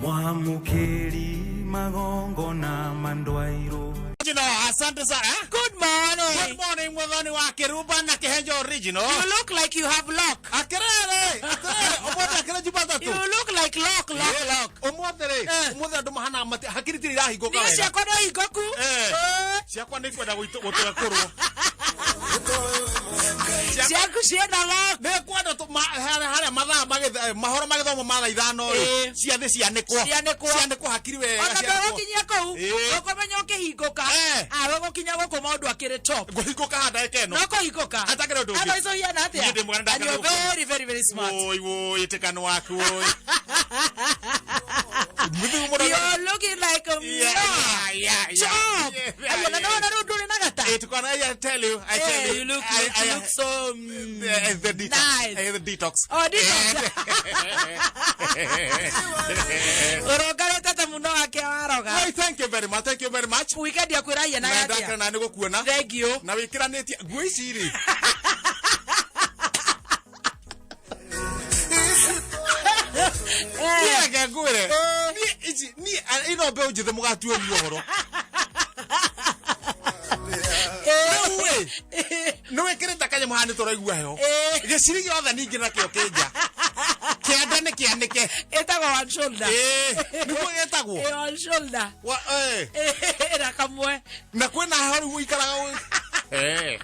Mwamũkĩri magongona mandwairwo. Original, asante sana. Eh? Good morning. Good morning, Muthoni wa Kiruba na Kihenjo Original. You look like you have luck. Akirere, akirere, umuthi akire Jumatatu. You look like luck, luck, luck. Umuthi ri, Eh. umuthi andu mahana mati hakiri tiri irahingũka Niĩ wega. ciakwa no hingũku. Eh. Eh. Ciakwa nĩ ikwenda gũtũra kũrwo. Ciaku ciĩna luck. Nĩ kwenda harĩa mathaa mahoro magĩthomwo ma thaa ithano rĩ, Eh. ciathĩ cianĩkwo. Cianĩkwo. Cianĩkwo hakiri wega. Ona cianĩkwo. ndũgũkinyia kũu Eh. ũkũmenya ũkĩhingũka. Eh. Awe gũkinya gũkũ maũndũ akĩrĩ top. Ngũhingũka haha ndagĩka ĩno. No kũhingũka. Atakĩrĩ ũndũ ũngĩ. Andũ icio hiana atĩa? Niĩ ndĩ mwega, And you're ndakena gũkũ. very, very, very smart. Woi woi ĩtĩkano waku woi. Mũthiu mũno. You're looking like a Yeah, man. yeah, yeah, Job. yeah. Ayo, na nĩwona rĩu ndũrĩ na gata. Eh, tukona, I tell you, I tell Eh, you. you look, you look so The detox. nice. The detox. Oh, detox. Ũrũngarĩte ta mũno wake waroga. Why, thank you very much. Thank you very much. Weekend yaku ĩrahianaga Na atĩa? ndakena nĩ gũkuona. Thank you. Na wĩkĩranĩtie nguo ici rĩ. Niĩ reke ngwĩre. Niĩ ici niĩ ĩno mbeũ njĩthĩ mũgatuonia ũhoro. Rĩu ĩ, nĩ wĩkĩrĩte kanyamũ haha nĩ tũraigua heho. Eh. Gĩciri gĩothe ningĩ nakĩo kĩnja. Kĩanda nĩ kĩanĩke. Ĩtagwo one shoulder. Ĩĩ, nĩguo gĩtagwo. Ĩ, one shoulder. Wa-. Ĩna kamwe. Na kwĩna heho rĩu ũikaraga Eh.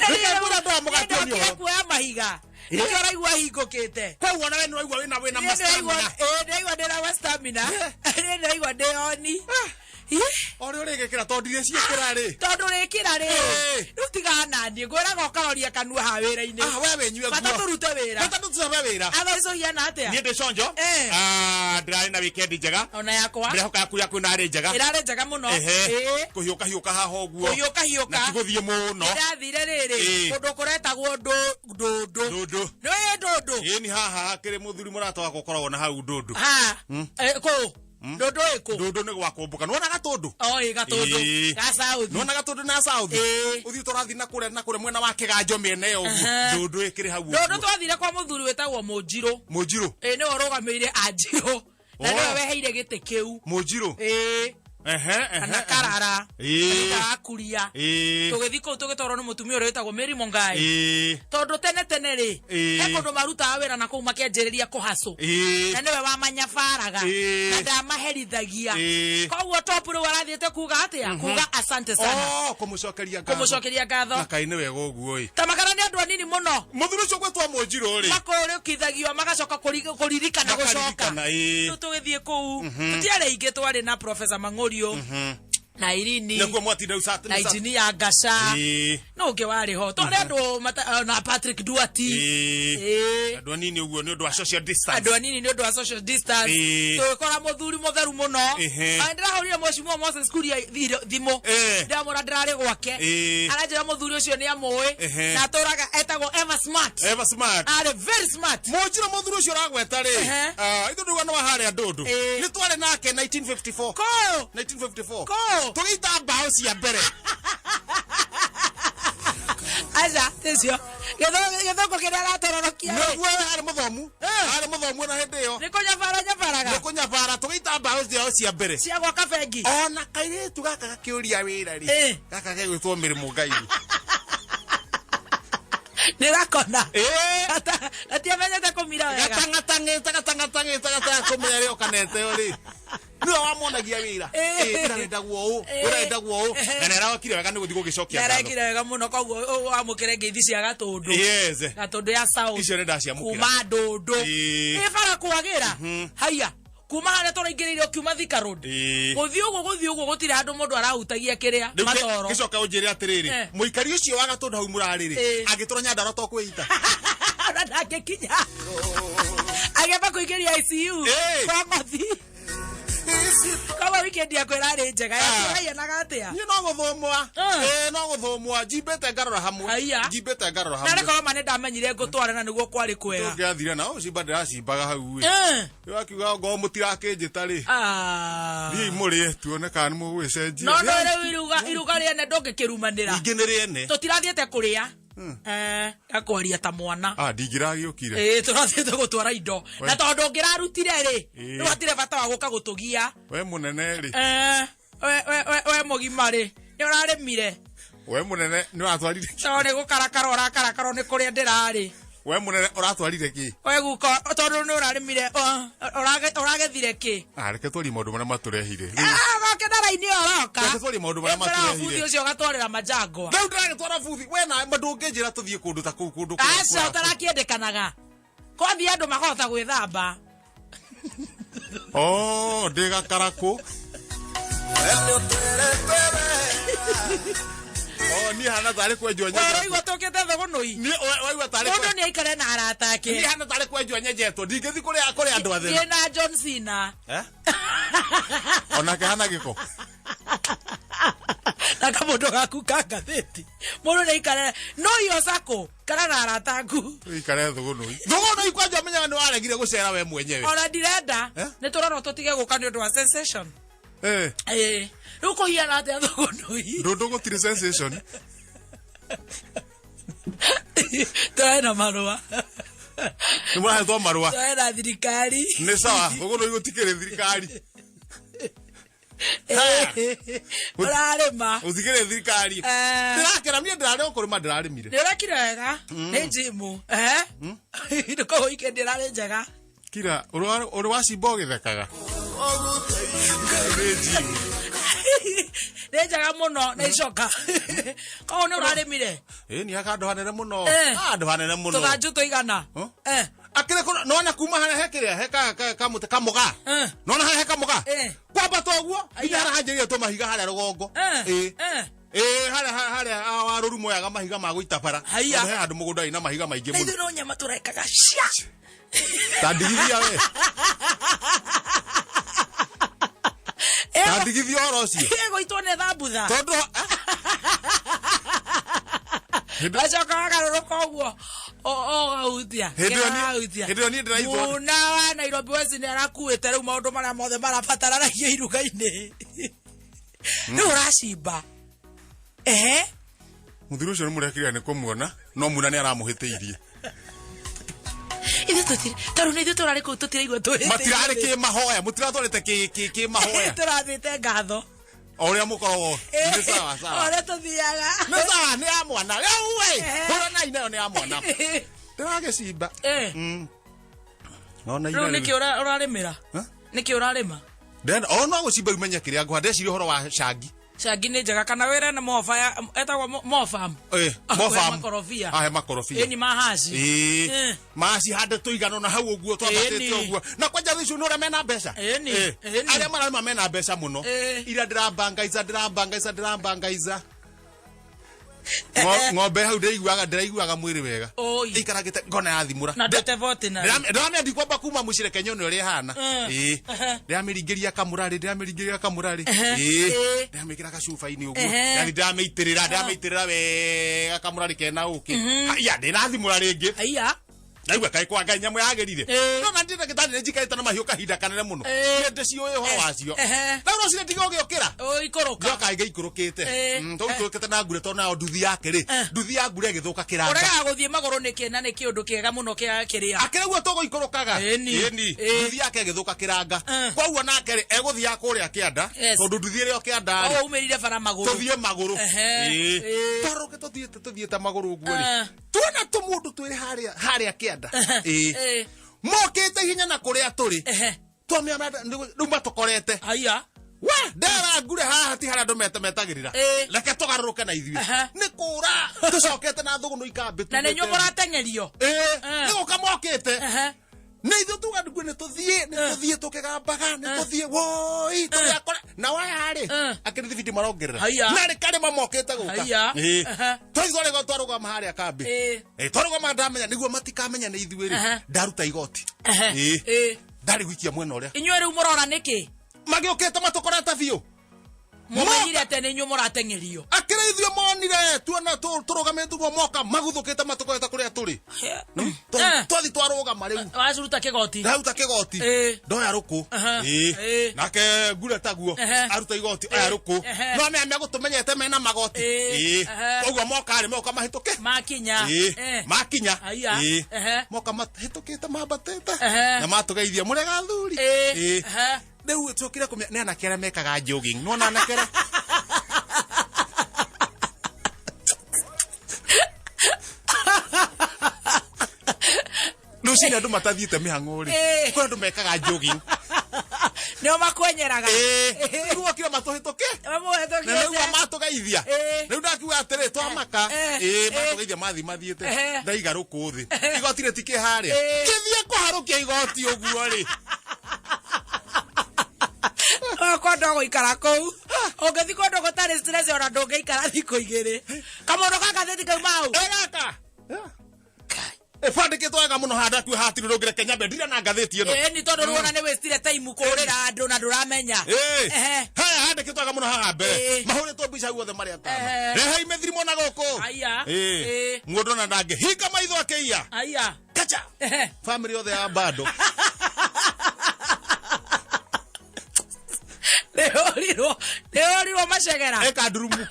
Reke ngwĩre andũ aya mũgatuonia Nĩndokire ũhoro. kuoya mahiga. Nĩkĩo ũraigua hingũkĩte. Koguo nawe nĩ waigua wĩna Niĩ ndĩraigua ma-stamina. ĩ, ndĩraigua ndĩna ma stamina. Niĩ ndĩraigua ndĩ oni. Ĩ, O rĩ ũrĩgĩkĩra tondũ ndirĩciĩkĩra rĩ. tondũ rĩkĩra rĩ Ĩ. rĩu tigana naniĩ ngwĩraga ũkaroria kanua ha wĩra-inĩ Ah, we wĩnyue bata nguo. tũrute wĩra Bata tũrute wĩra. otherwise ũhiana atĩa Niĩ ndĩ conjo. Eh. Ah, ndĩrarĩ na weekend njega. Ona yakwa Ndĩrehoka yaku yaku ĩnarĩ njega. Ĩrarĩ njega mũno. Ehe. Ĩ. Kũhiũka hiũka haha ũguo. Kũhiũka hiũka. Na ti gũthiĩ mũno. Ndĩrathire rĩrĩ Ĩ. kũndũ kũretagwo ndũndũ. Ndũndũ. Nĩũĩ ndũndũ? Ĩĩ, ni haha hakĩrĩ mũthuri mũrata wakwa ũkoragwo na hau ndũndũ. Ha kũ ndũndũ ĩkũ? Ndũndũ nĩ gwa kũmbũka. Nĩwona gatũndũ? O ĩ gatũndũ Ĩ. ga south. Nĩwona gatũndũ na south? Ĩ. Ũthiĩ tũrathiĩ na kũrĩa na kũrĩa mwena wa kĩganjo mĩena ĩyo ũguo. Aha. Ndũndũ ĩkĩrĩ hau Ndũndũ ũguo. twathire kwa mũthuri wĩtagwo Mũnjirũ. Mũnjirũ. Ĩ, nĩwe ũrũgamĩire anjirũ na Oh. nĩwe weheire gĩtĩ kĩu. Mũnjirũ. Ĩ. Ehe, ehe, Kana ehe. karara. Ĩ. Kanitha wa kuria. Ĩ. Tũgĩthiĩ kũu tũgĩtwarwo nĩ mũtumia ũrĩa wĩtagwo Mary Mongai. Ĩ. Tondũ tene tene rĩ, Ĩ. he kũndũ marutaga wĩra na kũu makĩanjĩrĩria kũhacũ. Ĩ. Na nĩwe wamanyabaraga. Ĩ. Na ndamaherithagia. Ĩ. Koguo top rĩu arathiĩte kuga atĩa? Kuga asante sana. Oh, kũmũcokeria ngatho. Kũmũcokeria ngatho. Na kaĩ nĩ wega ũguo ĩ. Ta makana nĩ andũ anini mũno. Mũthuri ũcio gwĩtwo Mũnjirũ rĩ. Makũrũkithagio magacoka kũririkana gũcoka. Makaririkana, ĩ. Rĩu tũgĩthiĩ kũu. Tũtiarĩ aingĩ, twarĩ na Professor Mang'ũriũ. Na Irini. Nĩkuo mwatinda rĩu Na engineer Ngasha. Ĩ. No ũngĩ warĩ ho. Twarĩ andũ na Patrick Duarte. Ĩ. Ĩ. Andũ anini ũguo nĩ ũndũ wa social distance. Andũ anini nĩ ũndũ wa social distance. Ĩ. Tũgĩkora mũthuri mũtheru mũno. Ehe. Ah, ndĩrahũrire mheshimiwa Moses Kuria thimũ. Eh. Ndĩramwĩra ndĩrarĩ gwake. Ĩ. Aranjĩra mũthuri ũcio nĩ amũĩ. Ehe. Na atũraga etagwo Ever Smart. Ever Smart. Arĩ very smart. Mũnjirũ mũthuri ũcio ũragweta rĩ. Ehe. Ah, ithuĩ ndauga nĩ wa harĩa ndũndũ. Ĩ. Nĩ twarĩ nake 1954. Kũ? 1954. Kũ? Tũgĩita mbaũ cia mbere. Aca, ticio. Gĩthũngũ kĩrĩa aratororokia rĩ. Nĩguo arĩ mũthomu. Eh. Arĩ mũthomu ona hĩndĩ ĩyo. Nĩ kũnyabara nyabaraga. Nĩ kũnyabara tũgĩita mbaũ ciao cia mbere. Cia gwaka bengi. Ona kairĩtu gaka gakĩũria wĩra rĩ. Eh. Gaka gegwĩtwo Mĩrĩ Ngai. Nĩ gakona. Ĩĩ. Gatiamenyete kũmira wega. Gatang'atang'ĩte gatang'atang'ĩte gatanga kũmenya rĩ okaneteo rĩ. Nĩwe wamonagia wĩra. Eh. Ĩĩ, wĩra wendagwo ũũ, Eh. wĩra wendagwo ũũ. Na nĩ arawakire wega nĩ gũthiĩ gũgĩcokia ngatho. Nĩarekire wega mũno koguo wamũkĩre ngeithi cia gatũndũ. Yes. Gatũndũ ya South. Icio nĩ ndaciamũkĩra. Kuma ndũndũ. Ĩĩ. Ĩ bara kwagĩra. Haiya. Kuma harĩa tũraingĩrĩire ũkiuma Thika Road. Ĩĩ. Gũthiĩ ũguo gũthiĩ ũguo gũtirĩ handũ mũndũ arahutagia kĩrĩa Rĩu matoro. gĩcoka ũnjĩre atĩrĩrĩ, Eh. mũikari ũcio wa gatũndũ hau mũrarĩ rĩ, Eh. angĩtũra Nyandarua to kwĩita. Ona ndangĩkinya. Agĩamba kũingĩria ICU. Ĩĩ. Kwa ng'othi. Koguo weekend yakwa ĩrarĩ njega. Ah. Yahianaga atĩa? Niĩ no gũthũmwa. Ah. Ĩĩ, no gũthũmwa. Njimbĩte ngarora hamwe. Haiya. Njimbĩte ngarora Na hamwe. rĩkorwo ma nĩ ndamenyire ngũtwara na nĩguo kwarĩ kwega. Tũngĩathire na ũcimba ndĩracimbaga hau ĩ. Eh. Rĩu akiuga ngorwo mũtirakĩnjĩta rĩ. Ah. Thiĩi mũrĩe tuone kana nĩ mũgũgĩcenjia. No no rĩu iruga rĩene ndũngĩkĩrumanĩra. Ningĩ nĩ rĩene. Tũtirathiĩte kũrĩa. Eh, gakwaria ta mwana. Ah, ndingĩragĩũkire. Ĩĩ, tũrathiĩte gũtwara indo na tondũ ũngĩrarutire rĩ, Ĩĩ. rĩu hatirĩ bata wa gũka gũtũgia. We mũnene rĩ. Eh, we mũgima rĩ, nĩ ũrarĩmire? We mũnene nĩ ũratwarire kĩ? Tondũ nĩ gũkarakara ũrakarakara nĩ kũrĩa ndĩrarĩ. We mũnene ũratwarire kĩ? We guka, tondũ nĩ ũrarĩmire, ũragethire kĩ? Ah, reke twarie maũndũ marĩa matũrehire. Ah, wake na raini ĩyo ũroka. Reke twarie maũndũ marĩa Ĩkwĩraga matũrehire. buthi ũcio ũgatwarĩra manjangwa. Rĩu ndĩragĩtwara buthi, we na ndũngĩnjĩra tũthiĩ kũndũ ta kũu, kũndũ kũrĩa Aca, ũtarakĩendekanaga kwathiĩ andũ makahota gwĩthamba. Oh, ndĩ gakarakũ. Oh, niĩ hana tarĩ kwenjwo nyenjetwo. Ũraigua tũkĩte thũgũnũi. Niĩ waigua tarĩ Mũndũ nĩ aikare na arata ake. Niĩ hana tarĩ kwenjwo nyenjetwo. Ndingĩthiĩ kũrĩa andũ atheru. Thiĩ na John Cena. Eh? Onake hana gĩko. Na kamũndũ gaku ka ngathĩti. Mũndũ nĩ aikare no iyo sako kana na arata aku. Ikare thũgũnũi. Thũgũnũi kwanja menyaga nĩ waregire gũcera we mwenyewe. Ona ndirenda. Eh? Nĩ tũrorwo tũtige gũka nĩ ũndũ wa sensation. Eh. Ĩĩ. Rĩu kũhiana atĩa thũgũnũi? Ndũndũ gũtirĩ sensation. Tũrae na marũa. Nĩ mũrahetwo marũa. Tũrae na thirikari. Nĩ sawa, thũgũnũi gũtikĩrĩ thirikari. Ũrarĩma. Gũtikĩrĩ thirikari. Eh. Ndĩrakena niĩ ndĩrarĩ o kũrĩma ndĩrarĩmire. Nĩ ũrekire wega. Nĩ njimu. Eh? Ndũkorwo weekend ĩrarĩ njega. Kira, ũrĩ wacimba ũgĩthekaga. Nĩ njimu. Nĩ njega mũno na icoka. Koguo nĩ ũrarĩmire. Ĩĩ ni handũ hanene mũno. Eh. Handũ hanene mũno. Tũthanju tũigana. Huh? Eh. Akĩrĩ kũrĩa, nona kuma harĩa he kĩrĩa, he kamũtĩ kamũga. Eh. Nona harĩa he kamũga. Eh. Kwambata ũguo, nginya Aya. harĩa hanjĩrĩire tũmahiga harĩa rũgongo. Eh. Ĩĩ. Eh. Ĩĩ, harĩa warũru moyaga mahiga ma gũita bara. Haiya. Tondũ he handũ mũgũnda wĩna mahiga maingĩ Na mũno. ithuĩ no nyama tũrekaga cia. Ta ndigithia we. Ta ndigithia ũhoro ũcio. Ĩgũitwo nĩ thambutha. Tondũ Wacoka wagarũrũka ũguo ũgahutia. Hĩndĩ ĩyo niĩ- Kĩrahutia. hĩndĩ ĩyo niĩ ndĩraigua- Muna wa Nairobi West nĩ arakuĩte rĩu maũndũ marĩa mothe marabataranagia iruga-inĩ. Rĩu ũracimba. Ehe. Mũthuri ũcio nĩ mũrekire nĩ kũmuona, no muna nĩ aramũhĩtĩirie. Ithuĩ tũtirĩ, tondũ nĩ ithuĩ tũrarĩ kũu tũtiraigua tũhĩtĩirie. Matirarĩ kĩmahoya, mũtiratwarĩte kĩmahoya. Tũrathiĩte ngatho. O ũrĩa mũkoragwo. Nĩ sawa, sawa. O ũrĩa tũthiaga. Nĩ sawa, nĩ ya mwana. Rĩu we, Ehe. hũranai nayo nĩ ya mwana. Ndĩragĩcimba. Eh. Nona Rĩu nĩkĩ ũrarĩmĩra? Huh? Nĩkĩ ũrarĩma? Ndĩrenda, o no gũcimba umenye kĩrĩa ngũhanda. Ndeciria ũhoro wa cangi. Cangi nĩ njega kana wĩre na mofa ya etagwo mofam. Eh, Akũhe mofam. makorobia. Ahe makorobia. Ĩni mahaci. Ĩĩ. Eh. Macihande tũigana na hau ũguo twambatĩte Ĩni. ũguo. Na kwanja thaa icio nĩ ũrĩa mena mbeca. Ĩni. Eh. Ĩni. Arĩa mararĩma mena mbeca mũno. Eh. Ira ndĩrabangaica, ndĩrabangaica, ndĩrabangaica. Ng'ombe hau ndĩraiguaga mwĩrĩ wega. Oi. Ĩikarangĩte ngona yathimũra. Na ndũte voti na. Ndĩramĩandikwamba kuma mũciĩ reke nyone ũrĩa ĩhana. Eh. Ĩĩ. Ehe. Ndĩramĩringĩria kamũrarĩ, ndĩramĩringĩria kamũrarĩ. Ehe. Ĩĩ. Ĩĩ. Ndĩramĩkĩra gacuba-inĩ ũguo. Ehe. Ndathi ndĩramĩitĩrĩra, ndĩramĩitĩrĩra wega kamũrarĩ kena ũkĩ. Haiya, ndĩrathimũra rĩngĩ. Aiya. Ndaigua kaĩ kwa Ngai nyamũ yagĩrire. Ĩĩ. No na ndĩ ndagĩtarĩ nĩ njikarĩte na mahiũ kahinda kanene mũno. Ĩĩ. Niĩ ndĩciũĩ ũhoro wacio. Ehe. Rĩu rũcinĩ tiga ũgĩũkĩra. Ũikũrũka. Njoka ĩngĩikũrũkĩte. Ĩĩ. Tondũ ikũrũkĩte na ngure tondũ nayo nduthi yake rĩ, Eh. nduthi ya ngure ĩgĩthũka kĩranga. Ũregaga gũthiĩ magũrũ nĩkĩ na nĩ kĩũndũ kĩega mũno kĩa kĩrĩa. Akĩrĩ guo tũgũikũrũkaga. Ĩni. Ĩni. Ĩĩ. Nduthi yake ĩgĩthũka kĩranga. Eh. Koguo nake rĩ, egũthiaga kũrĩa kĩanda, Yes. tondũ nduthi ĩrĩ o kĩanda rĩ, Koguo umĩrire bara magũrũ. tũthiĩ magũrũ. Ehe. Ĩĩ. Ĩĩ. Twarũke tũthiĩte magũrũ ũguo rĩ. Eh. Tuona tũmũndũ twĩrĩ harĩa kĩanda. Ĩĩ. Ĩĩ. Mokĩte ihenya na kũrĩa tũrĩ. Ehe. Twamĩa rĩu matũkorete. Aiya. We, ndera ngure haha ti harĩa andũ metagĩrĩra. Ĩĩ. Reke tũgarũrũke na ithuĩ. Ehe. Nĩ kũra tũcokete na thũgũnũ ikambĩ. Na nĩ inyuĩ mũrateng'erio. Ĩĩ, Eh. nĩ gũka mokĩte. Ehe. Nĩ ithuĩ tuga ndugu nĩ tũthiĩ, nĩ tũthiĩ tũkĩgambaga, nĩ tũthiĩ woi, tũgĩakora. Na waya rĩ, Eh. akĩrĩ thibiti marongerera. Haiya. Na rĩ karĩma mokĩte gũka. Haiya. Ĩĩ. Ehe. Twathi twarũgama harĩa kambĩ. Ĩĩ. Ĩĩ, twarũgama ndamenya nĩguo matikamenya nĩ ithuĩ rĩ, Ehe. ndaruta igoti. Ehe. Ĩĩ. Ĩĩ. Ndarĩ gũikia mwena ũrĩa. Inyuĩ rĩu mũrora nĩkĩ? Magĩũkĩte matũkorete biũ. Mũmenyire atĩ nĩ inyuĩ mũrateng'erio. Akĩrĩ ithuĩ monire tuona tũrũgamĩte ũguo moka maguthũkĩte matũkorete kũrĩa tũrĩ. Eh. Twathi twarũgama. Wama rĩu. Wacuruta kĩgoti. Ndaruta kĩgoti. Ĩĩ. Ndoya rũkũ. Aha. Ĩĩ. Ĩĩ. Nake ngure taguo. Ehe. Aruta igoti oya rũkũ. Ehe. No mea megũtũmenyete mena magoti. Ĩĩ. Ĩĩ. Ehe. Koguo moka rĩ moka mahĩtũke. Makinya. Ĩĩ. Eh. Makinya. Aya. Ĩĩ. Ehe. Moka mahĩtũkĩte mambatĩte. Ehe. Na matũgeithia mũrega athuri. Ĩĩ. Ĩĩ. Ehe. Rĩu tũkire kũmenya nĩ anake arĩa mekaga jogging. Nĩwona anake arĩa rũcinĩ andũ matathiĩte mĩhang'o rĩ Ĩĩ. kwĩ andũ mekaga jogging. Nĩo makwenyeraga. Ĩĩ. Rĩu okire matũhĩtũke na Mamũhĩtũkĩte. rĩu matũgeithia. Ĩĩ. Rĩu ndakiuga atĩrĩ twamaka. Eh. Ĩĩ Eh. matũgeithia mathi mathiĩte. Eh. Ndaiga rũkũ thĩ. Igoti rĩtikĩ harĩa. Ĩĩ. Kĩthiĩ kũharũkia igoti ũguo rĩ. Kwenda gũikara kũu ũngĩthiĩ kũndũ gũtarĩ stress ona ndũngĩikara thikũ igĩrĩ kamũndũ ka ngathĩti kauma hau. Ĩ gaka. Ĩbandĩkĩtwo wega mũno handũ akue hatirĩ rũngĩreke nyambe ndira na ngathĩti ĩno. Ĩĩ nĩ tondũ ruona nĩ wĩstire time kũrĩra andũ na ndũramenya. Ĩĩ. Ehe. Haya handĩkĩtwo wega mũno haha mbere. Ĩĩ. Mahũrĩtwo mbica guothe marĩ atano. Ehe. Rehai mĩthirimo na gũkũ. Aya. Ĩĩ. Ĩĩ. Mũndũ ona ndangĩhinga maitho akĩiya. Aya. Kacha. Ehe. Family yothe ya bado. Nĩũrirwo nĩũrirwo macegera. Eka ndurumu.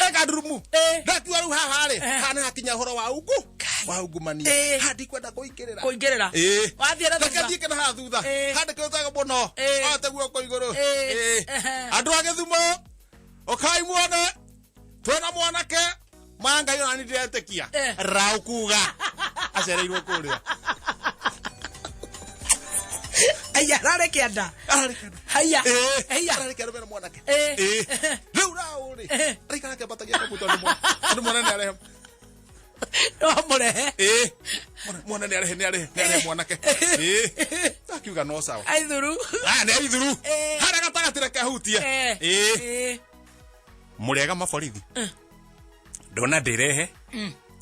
Eka ndurumu. Ĩĩ. Ndakiuga rĩu haha rĩ, haha nĩ hakinya ũhoro wa ungu. Wa ungumania. Ĩĩ. Haha ndikwenda kũingĩrĩra. Kũingĩrĩra. Ĩĩ. Wathiĩ na Reke thutha. thiĩ kĩna haha thutha. Ĩĩ. Handĩkĩtwo wega mũno. Ĩĩ. Ote guoko igũrũ. Ĩĩ. Ĩĩ. Ehe. Andũ a Gĩthumo, ũkai muone twĩna mwanake maya Ngai ona niĩ ndiretĩkia. Eh. Rau kuga acereirwo kũrĩa. Aya ararĩ kĩanda. Ararĩ kĩanda. Aya. Ĩĩ. Aya. Ararĩ kĩanda mena mwanake. Ĩĩ. Ĩĩ. Rĩu rau rĩ, Eh. araikara akĩambatagia kamũtĩ andũ mone. Andũ mone nĩ arehe. Nĩwamũrehe. Ĩĩ. Mone nĩ arehe nĩ arehe nĩ arehe mwanake. Ĩĩ. Akiuga no sawa. Aithuru. Aya nĩ aithuru. Ĩĩ. Harĩa gatagatĩ reke ahutie. Eh. Ĩĩ. Ĩĩ. Mũrĩega maborithi. Ndona ndĩrehe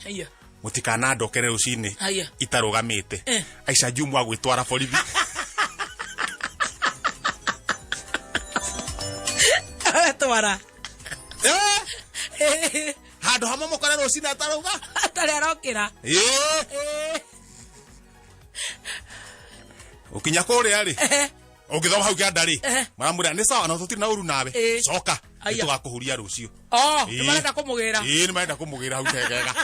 Aya. mũtikanandokere rũcinĩ Aya. itarũgamĩte. Eh. Aica Jumwa gwĩtwara borithi. Twara. Eh. Handũ hamwe mũkore rũcinĩ atarauga. Atarĩ arokĩra. Ĩĩ. Ĩĩ. Ũkinya kũrĩa rĩ. Ehe. Ũngĩthoma hau kĩanda rĩ. Eh. Maramwĩra nĩ sawa na tũtirĩ na ũru nawe. Ĩĩ. Coka. Aya. Nĩtũgakũhuria rũciũ. Oh, Ĩĩ. nĩ marenda kũmũgĩra. Ĩĩ nĩ marenda kũmũgĩra hau kegega.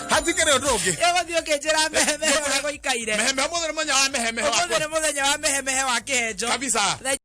Hatikĩrĩ ũndũ ũngĩ. Ĩgũthiĩ ũkĩnjĩra mehemehe ũrĩa gũikaire. Mehemehe mũthenya mũthenya wa mehemehe Ũmũthĩ wakwa. nĩ mũthenya wa mehemehe wa kĩhenjo. Kabisa. Thengiũ.